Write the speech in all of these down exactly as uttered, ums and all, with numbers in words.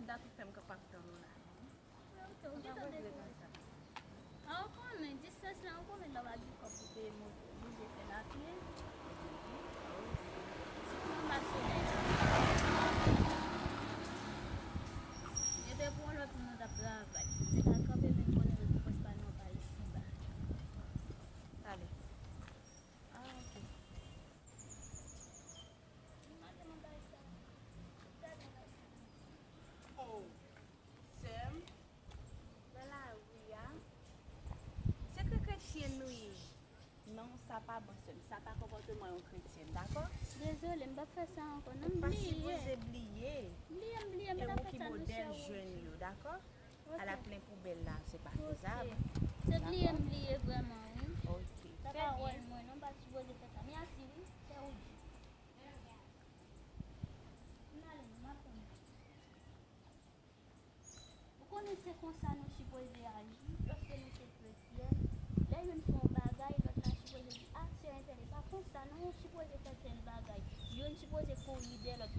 Dapre fè m kapab tann ou la. Ok, ou gentan depoze. A, ou konnen, distans la, ou konnen lè w pa gen kòb pou peye moto, oblije fè l a pye. Sitou anba solèy la. Si se te pou yon lòt moun, nou t ap travay. Nou te ka kanpe, men nou konnen repons pa nou pa isi ba. Talè. A, ok. Gade yon bagay sa. Gade yon bagay sa. Oh, sè m, nan lari a, se kre kretyen nou ye. Non, sa pa bon, sè m. Sa pa konpòteman yon kretyen, dakò? Dezole, m p ap fè sa ankò. Non, m bliye. Ou pa sipoze bliye. M bliye, m bliye, m pa fè sa, non, sè Roger. E ou ki modèl jèn yo, dakò? Ok. Al ap plen poubèl la, se pa fezab. Ok. Se bliye m bliye vrèman, wi. Ok. Sa pa wòl mwen, non, m pa t sipoze fè sa. Mèsi, wi, sè Roger. M ale, non, m ap tann ou. Ou konnen se konsa nou sipoze aji lòske nou se kretyen. Lè youn fè yon bagay, lòt la sipoze di, a, sè entèl, e pa konsa non, ou sipoze fè tèl bagay. Youn sipoze kouri dèyè lòt.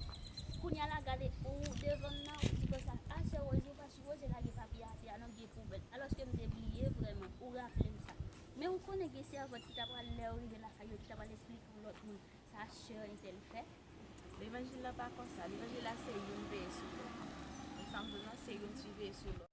Kounye a la, gade, ou devan m nan, ou di konsa, a, sè Rosie, ou pa sipoze lage papye atè a non, gen poubèl. Alòske m te bliye vrèman. Ou raple m sa. Men ou konnen gen sèvant ki ta pral, lè yo rive lakay yo, ki ta pral esplike yon lòt moun. Sa sè entèl fè. Levanjil la pa konsa. Levanjil la se youn veye sou lòt. Sa m di w lan, se youn ki veye sou lòt.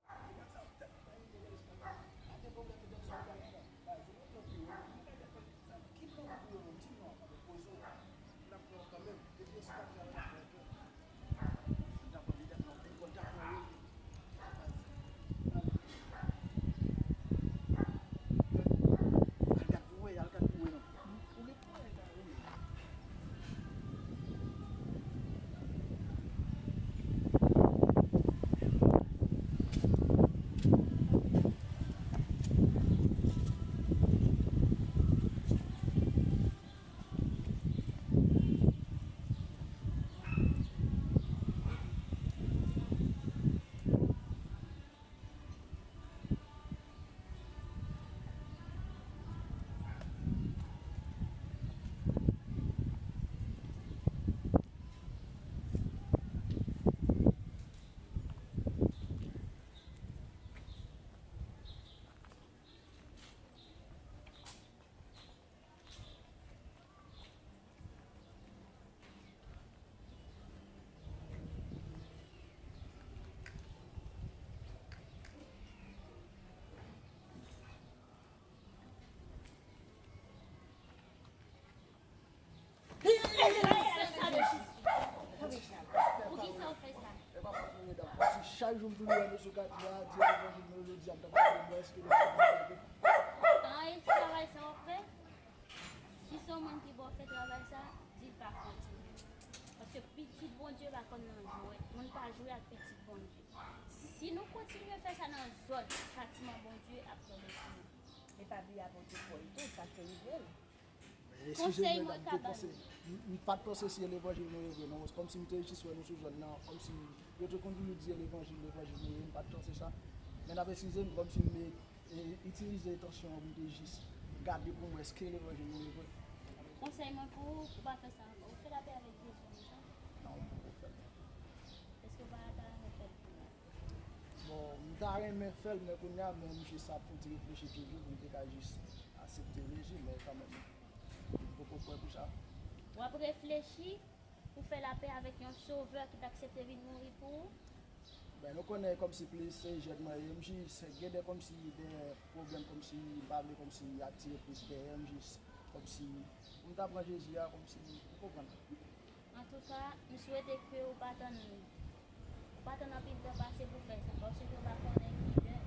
Poukisa w fè sa? Paske chak jou m toujou wè nou sou kat la, di levanjil nou jodi a, m t ap gade mwen, èske nou... An, e travay sa w ap fè? Si se yon moun ki ba w fè travay sa, di l pa kontinye. Paske pitit Bondye pa konn nan jwèt. Moun pa jwe ak pitit Bondye. Si nou kontinye fè sa nan zòn, chatiman Bondye ap tonbe sou nou. E pa bliye apote Pòl tou, sa te rive l. Konsèy mwen ka ba nou. M, m pa t panse se levanjil nou ye vre, non. Kòmsi m te jis wè nou sou zòn nan, kòmsi yo te konn toujou di levanjil, levanjil nou ye, m pa t panse sa. Men n ap eskize m, kòmsi m te, e, itilize entansyon an pou m te jis gade pou m wè èske levanjil nou ye vre. Konsèy mwen pou ou, ou pa fè sa ankò. Ou fè lapè avèk Jezi, non? Non, m poko fè l. Èske ou pa ta renmen fè l pou mwen? Bon, m ta renmen fè l, men kounye a, men m jis ap fè yon ti reflechi toujou pou m te ka jis aksepte Jezi, men kanmenm, m poko prè pou sa. W ap reflechi pou fè lapè avèk yon Sovè ki t aksepte vin mouri pou ou? Ben, nou konnen kòmsi plis se jèn mwen ye, m jis gen de kòmsi de pwoblèm, kòmsi m pa vle kòmsi atire plis dèyè, m jis kòmsi pou m ta pran Jezi a, kòmsi ou konprann. Antouka, m swete ke ou pa tann, ou pa tann anpil tan pase pou fè sa, paske ou pa konnen ki lè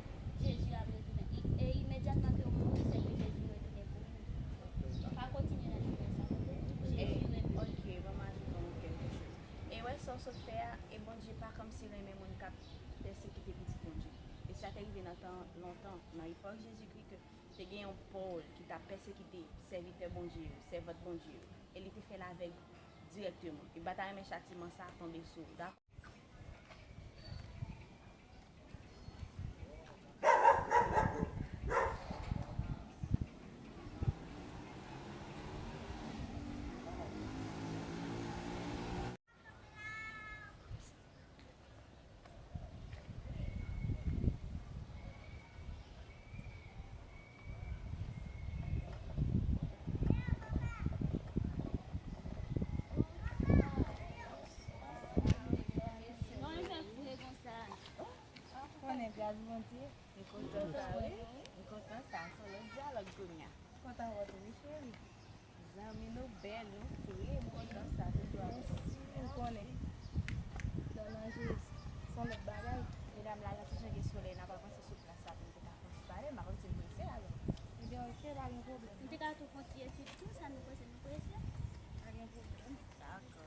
Jezi ap retounen. I, e imedyatman ke ou mouri, se ke Jezi retounen pou ou. Pa kontinye nan chimen sa, oke? Jezi renmen w. Oke, ban m ajoute yon kèlke choz. E wè sa w sot fè a, e Bondye pa kòmsi renmen moun k ap pèsekite pitit Bondye. E sa te rive nan tan lontan, nan epòk Jezikri, ke te gen yon Pòl ki t ap pèsekite sèvitè Bondye yo, sèvant Bondye yo, e li te fè l avèg dirèkteman. Li pa ta renmen chatiman sa a tonbe sou ou, dakò? Gras Bondye. M kontan sa, wi. M kontan sa. Se yon lòt dyalòg kounye a. Kontan wè w tou, wi, cheri. Zanmi nou bèl, nou fre, m kontan sa, tout glwa pou Bondye. Mèsi, m konnen. Glwa nan Jezi. Se yon lòt bagay. Medam la, jan ti jan gen solèy, n a pral panse sou plas la pou n te ka kontinye pale, m pa konn si n prese, alò. Ebyen, oke, pa gen pwoblèm. Nou te ka tou fè yon ti etid tou, sa nou prese, nou prese. Pa gen pwoblèm. Dakò.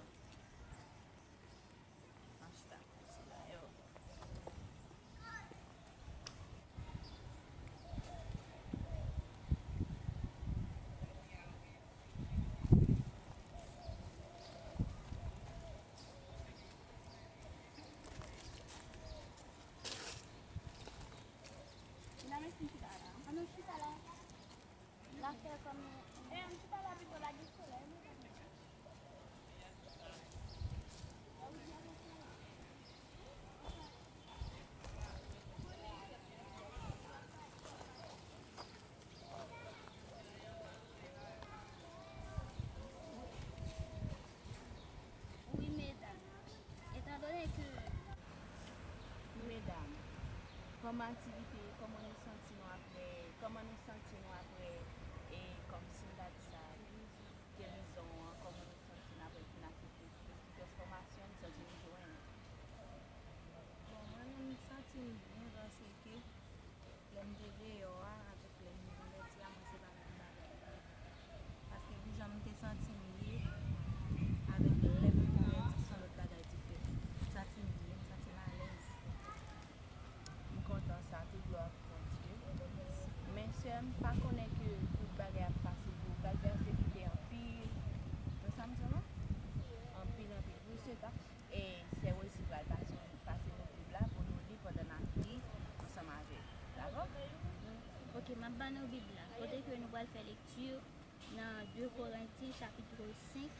Anchita, sila yo. Sila, mèsi, chita la. Ann chita la. L ap fè kòm yon, e, m chita la pito la gen solèy, wi. Wi, medam. Etandone ke... Medam, kòman aktivite, kòman nou santi nou apre, kòman nou santi nou apre, e, kòm si m ta di sa, gerizon an, kòman nou santi n apre fin aksepte Kris? Ki transfòmasyon n santi nou jwenn? Bon, mwen menm, m santi m byen paske lè m te deyò a avèk lè m konvèti a, mwen se pa menm bagay li ye. Paske pou jan m te santi m ye avèk lè m konvèti, se yon lòt bagay diferan. M santi m byen, m santi m alèz. M kontan sa, tout glwa pou Bondye. Men sè m, pa konnen ke tout bagay ap fasil pou ou, pral pèsekite anpil. Konn sa m di w non? Anpil, anpil. Pou se ta, e sè Rosie pral pase, pase nou Bib la pou nou li pandan n ap li ansanm avè l. Dakò? Oke, m ap ban nou Bib la. Kote ke nou pral fè lekti nan de Korentyen chapit senk,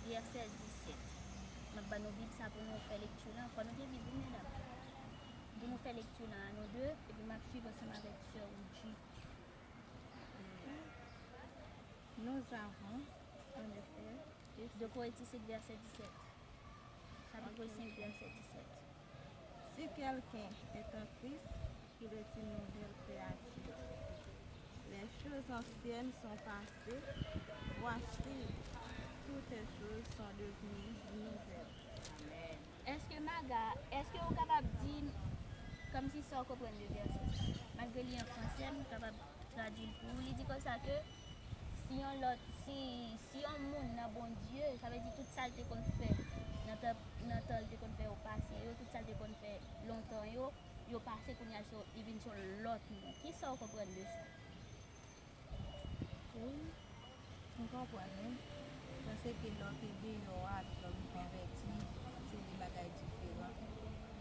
vèsè disèt. M ap ban nou Bib sa pou nou fè lekti la. Fò nou gen Bib, wi, medam. Pou nou fè lekti la, nou de, epi m ap swiv ansanm avèk sè Woodjy. Nous avons, en effet, de Korentyen senk, vèsè disèt. Chapitre cinq, verset dix-sept. Si quelqu'un est en Christ, il est une nouvelle créature. Les choses anciennes sont passées, voici, toutes choses sont devenues nouvelles. Amen. Èske Maga, èske ou kapab di m kòmsi sa w konprann de vèsè sa? Malgre li an fransè, m kapab tradui l pou ou. Li di konsa ke si yon lòt, si, si yon moun nan Bondye, sa vle di tout sa l te konn fè nan tan, nan tan l te konn fè yo pase yo, tout sa l te konn fè lontan yo, yo pase, kounye a se, li vin se yon lòt moun. Kisa w konprann de sa? Wi, m konprann, wi. Paske lè w te deyò a, avèk lè w vin konvèti, se de bagay diferan.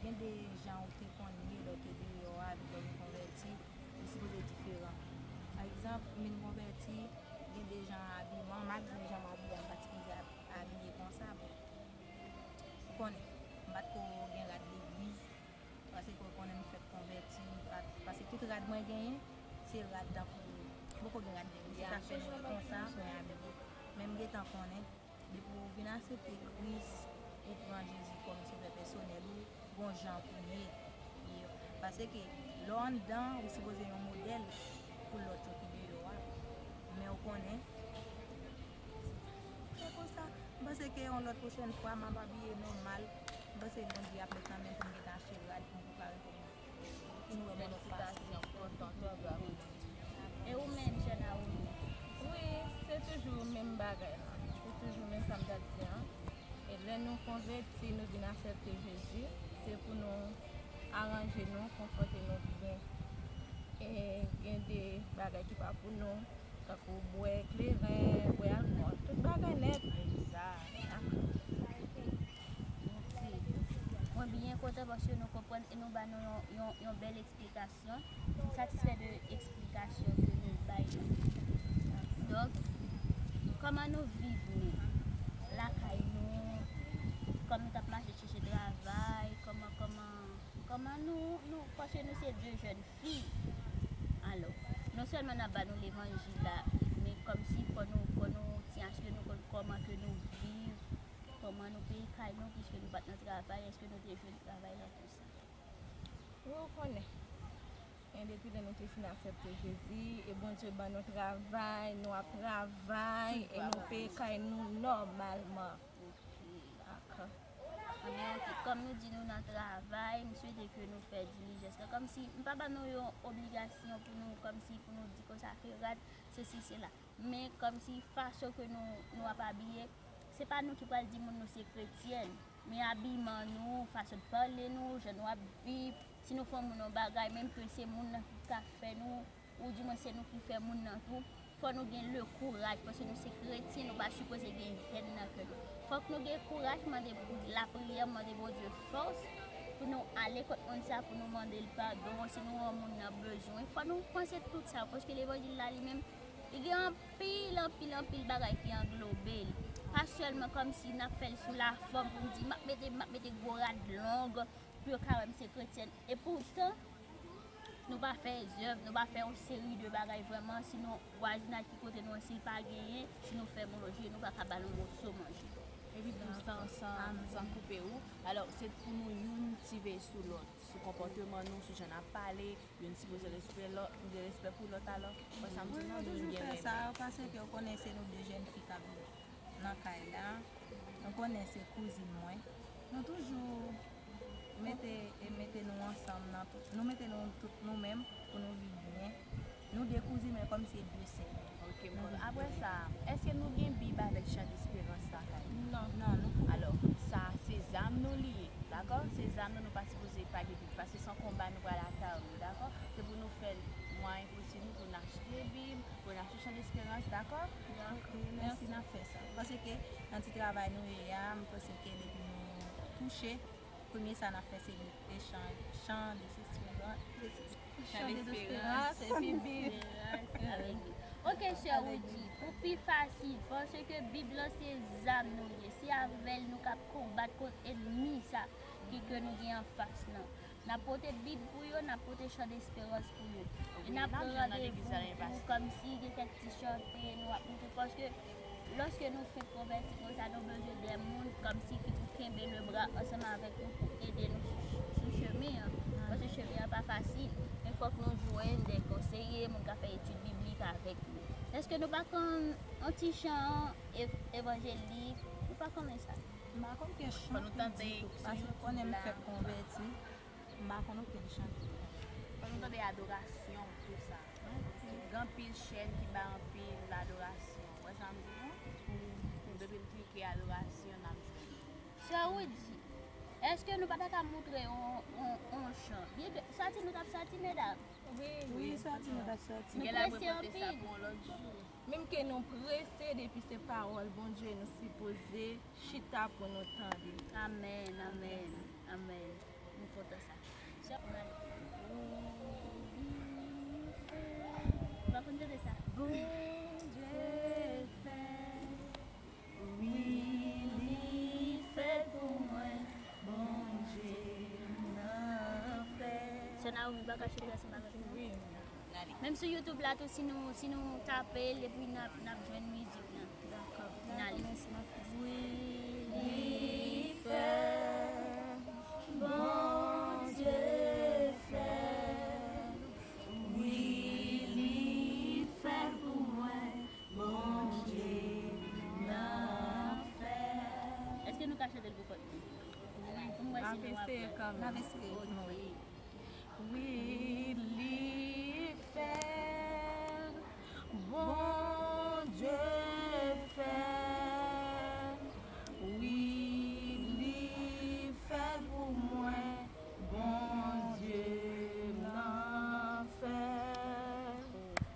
Gen de jan ou te konn ye lè w te deyò a, avèk lè w vin konvèti, li sipoze diferan. Pa egzanp, m vin konvèti, gen de jan abiman, malgre jan m abiye a, m pa t sipoze ab-, abiye konsa, bon. Ou konnen, m pa t ko gen rad legliz, paske ou konnen m fèk konvèti, m pa t, paske tout rad mwen genyen, se rad tankou, m poko gen rad legliz, se sa k fè mwen konsa, mwen abiye. Men m gentan konnen, depi w vin aksepte Kris, ou pran Jezi kòm Sovè pèsonèl ou, gon jan pou ye. Ye. Paske lè w anndan, ou sipoze yon modèl pou lòt yo ki deyò a. Men ou konnen, se konsa. M panse ke yon lòt pwochèn fwa, m ap abiye nòmal. M panse Bondye ap met nan men pou m gentan achte rad pou m prepare kò m. Pou m wè m yon lòt fason. Felisitasyon, kontan, tout glwa pou Bondye. E ou menm, sè Naomi? Wi, se toujou menm bagay la. Se toujou menm sa m t ap di an. E lè nou konvèti, nou vin aksepte Jezi, se pou nou aranje nou, konpòte nou byen. E gen de bagay ki pa pou nou, tankou bwè kleren, bwè alkòl, tout bagay nèt. Egzat. Mwen byen kontan paske nou konprann e nou ba nou yon, yon, yon bèl esplikasyon. M satisfè de esplikasyon ke nou bay la. Donk, kòman nou viv nou lakay nou, kòman nou t ap mache chèche travay, kòman, kòman, kòman nou, nou, paske nou se de jèn fi. Alò, non sèlman n ap ba nou levanjil la, men kòmsi fò nou, fò nou tyen aske nou konn kòman ke nou viv, kòman nou peye kay nou, piske nou pa t nan travay, èske nou te jwenn travay la, tou sa. Wi, ou konnen. Depi lè nou te fin aksepte Jezi, e Bondye ban nou travay, nou ap travay, e nou peye kay nou nòmalman. Dakò. Ebyen, ok, kòm nou di nou nan travay, m swete ke nou fè dilijans la. Kòmsi, m pa ba nou yon obligasyon pou nou, kòmsi pou nou di konsa ke rad, sesi, sela. Men kòmsi fason ke nou, nou ap abiye, se pa nou ki pral di moun nou se kretyèn. Men abiman nou, fason de pale nou, jan nou ap viv, si nou fè moun yon bagay, menm ke se moun nan ki ka fè nou, ou di mwen se nou ki fè moun nan tou, fò nou gen le kouraj, paske nou se kretyen, nou pa sipoze gen hèn nan kè nou. Fòk nou gen kouraj, mande lapriyè, mande Bondye fòs pou nou ale kot moun sa, pou nou mande l padon, si nou wè moun nan bezwen. Fò nou panse tout sa, paske levanjil la li menm, li gen anpil, anpil, anpil bagay ki anglobe l. Pa sèlman kòmsi n ap fè l sou lafòm pou n di, "M ap mete, m ap mete gwo rad long pou yo ka wè m se kretyèn." Epoutan, nou pa fè zèv, nou pa fè yon seri de bagay vrèman, sinon vwazinaj ki kote nou an, si l pa genyen, si nou fèmen yon je, nou pa ka ba l yon moso manje. Epi tou, san, san, san koupe ou, alò, se pou nou youn ti veye sou lòt, sou konpòteman nou, sou jan n ap pale, youn sipoze respè lòt, gen respè pou lòt, alò, ou konprann sa m di? Wi, nou toujou fè sa, paske ou konnen se nou de jèn fi k ap viv nan kay la. Nou konnen se kouzin mwen. Nou toujou mete, e mete nou ansanm nan tout, nou mete nou tout nou menm pou nou viv byen. Nou de kouzin, men kòmsi de sè. Ok, m konprann. Apre sa, èske nou gen Bib avèk Chan Desperans lakay nou? Non. Non, nou pa. Alò, sa se zam nou li ye, dakò? Se zam nou, nou pa sipoze pa gen Bib, paske se yon konba nou pral ap arme, dakò? Se pou nou fè mwayen posib nou pou n achte Bib, pou n achte Chan Desperans, dakò? Dakò. Ok, mèsi, n ap fè sa. Paske nan ti travay nou ye a, m panse ke depi nou touche, premye sa n ap fè se echanj, chan de sesperans, de ses-, chan de desperans, epi Bib. Avèk Bib. Ok, sè Rudy, pou pi fasil, paske Bib lan se zam nou ye, se avè l nou k ap konbat kont ènmi sa ki ke nou gen anfas lan. N ap pote Bib pou yo, n ap pote chan desperans pou yo. E n ap pran randevou pou kòmsi gen kèk ti chante, nou ap montre, paske lòske nou fenk konvèti konsa, nou bezwen de moun kòmsi ki pou kenbe lebra ansanm avèk nou, pou ede nou sou, sou chemen an. Paske chemen an pa fasil, men fòk nou jwenn de konseye, moun k ap fè etid biblik avèk nou. Èske nou pa konn yon ti chan ev-, evanjelik? Nou pa konnen sa. M pa konn ke chan pou di tou, paske konnen m fèk konvèti. M pa konn okenn chan. Fò nou tande adorasyon tou sa. Gen anpil chèn ki bay anpil adorasyon. Ou wè sa m di nou? Depi n klike adorasyon, n ap jwenn. Sè Rudy, èske nou pa ta ka montre yon, yon, yon chan? Byenke, sòti nou t ap sòti, medam. Wi, wi, sòti nou t ap sòti. Nou prese anpil. Menm ke nou prese, depi se pawòl Bondye, nou sipoze chita pou nou tande. Amèn, amèn, amèn. M kontan sa. Sè, ou pa konn tande sa? Bondye fè, wi, li fè pou mwen. Bondye nan fè. Sè Naomi, pa ka chante ansanm avèk nou? Wi. Menm sou YouTube la tou, si nou, si nou tape l, epi n ap, n ap jwenn mizik lan. Dakò. N ale. Wi, li fè, Bondye fè. Wi, li fè pou mwen, Bondye nan fè. Èske nou ka chante l pou kont nou? Wi. Pou m wè si nou ap fè. N ap eseye kanmenm. N ap eseye. Ok. Wi, li fè, Bondye fè. Wi, li fè pou mwen, Bondye nan fè.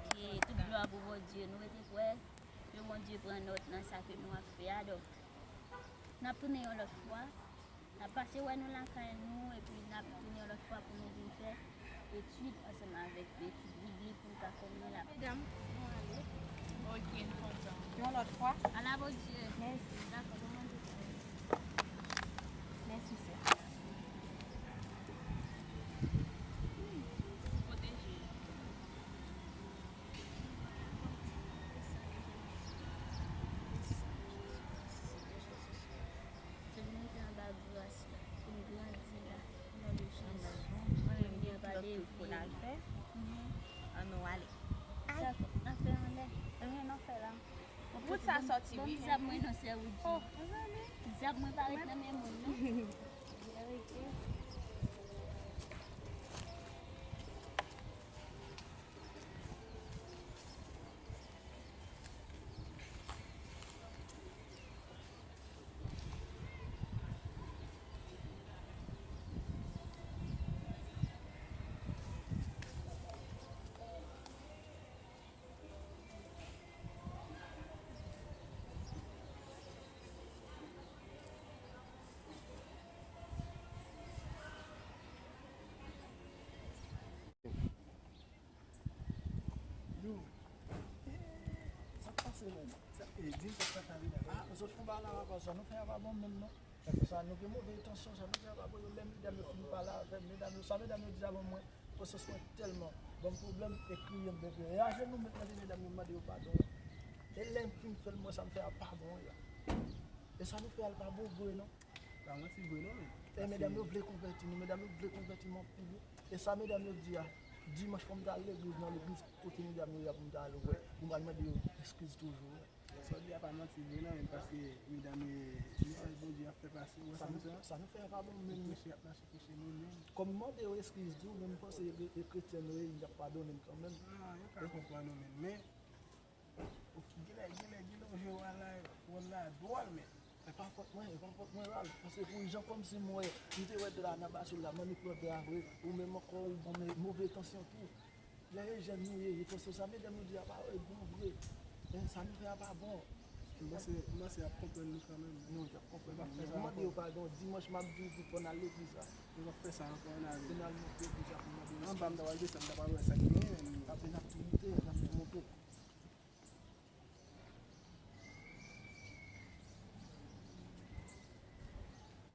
Ok, tout glwa pou Bondye. Nou rete kwè ke Bondye pran nòt nan sa ke nou ap fè a. Donk, n ap tounen yon lòt fwa. N ap pase wè nou lakay nou, epi n ap tounen yon lòt fwa pou nou vin fè etid ansanm avèk etid biblik pou n ka konprann la. Medam, nou ale. Ok, n kontan. Yon lòt fwa. Ala Bondye. Mèsi. Dakò, bon Bondye. Mèsi, sè. Pwoteje. Ke nou rete anba gras la, pou n grandi la, nan non de Jezi. Mwen menm gen lòt tout pou n al fè. Ban m zam mwen non, sè Woodjy. Zam mwen pa ret nan men moun non. Verite. Yo, sa k pase menm? Sa, e, di m sa k pase avè w. Ah, zòt fon ba la, sa nou fè a pa bon menm non. Sa, sa nou gen move entansyon, sa nou fè a pa bon, lè medam yo fin pale avè m, medam yo, sa medam yo di a ban mwen, konsyans mwen tèlman ban m pwoblèm, e kriye m bebe. E ajenou m met mande medam yo, m mande yo padon. E lè m fin fè l, m wè sa m fè a pa bon la. E sa nou fè a l pa bon vre non. Pa manti vre non, men. E medam yo vle konvèti nou, medam yo vle konvèti m anpil wi. E sa medam yo di a, dimanch fò m ta al legliz, nan legliz kote medam yo ye a pou m ta al wè, pou m al mande yo eskiz toujou wi. Sa w di a pa manti vre non, men, paske medam, e, mesaj Bondye ap fè pase, ou wè sa m di a? Sa nou fè a pa bon menm. Yo preche, y ap mache preche nou menm. Kòm m mande yo eskiz tou, men m panse e, e kretyen nou ye, y ap padone m kanmenm. Non, yo ka konprann ou menm, men Genlè, genlè, genlè w jwe wòl la, wòl la dwòl, men. E pa fòt mwen, e pa fòt mwen, Ralph. Paske pou jan kòmsi m wè, m te wè dra nan basyèl la, mannik plante a vre, ou menm ankò, ou ban m move tansyon tou. Lè e jèn nou ye, e panse sa medam yo di a pa bon vre. E sa nou fè a pa bon. M panse, m panse y ap konprann nou kanmenm. Non, y ap konprann nou. M mande yo padon, dimanch m ap di w pou n al legliz la. Nou p ap fè sa ankò, ann ale. Finalman, pou di sa pou mande yo. Anba m ta pral desann, m ta pral wè sa k genyen, men.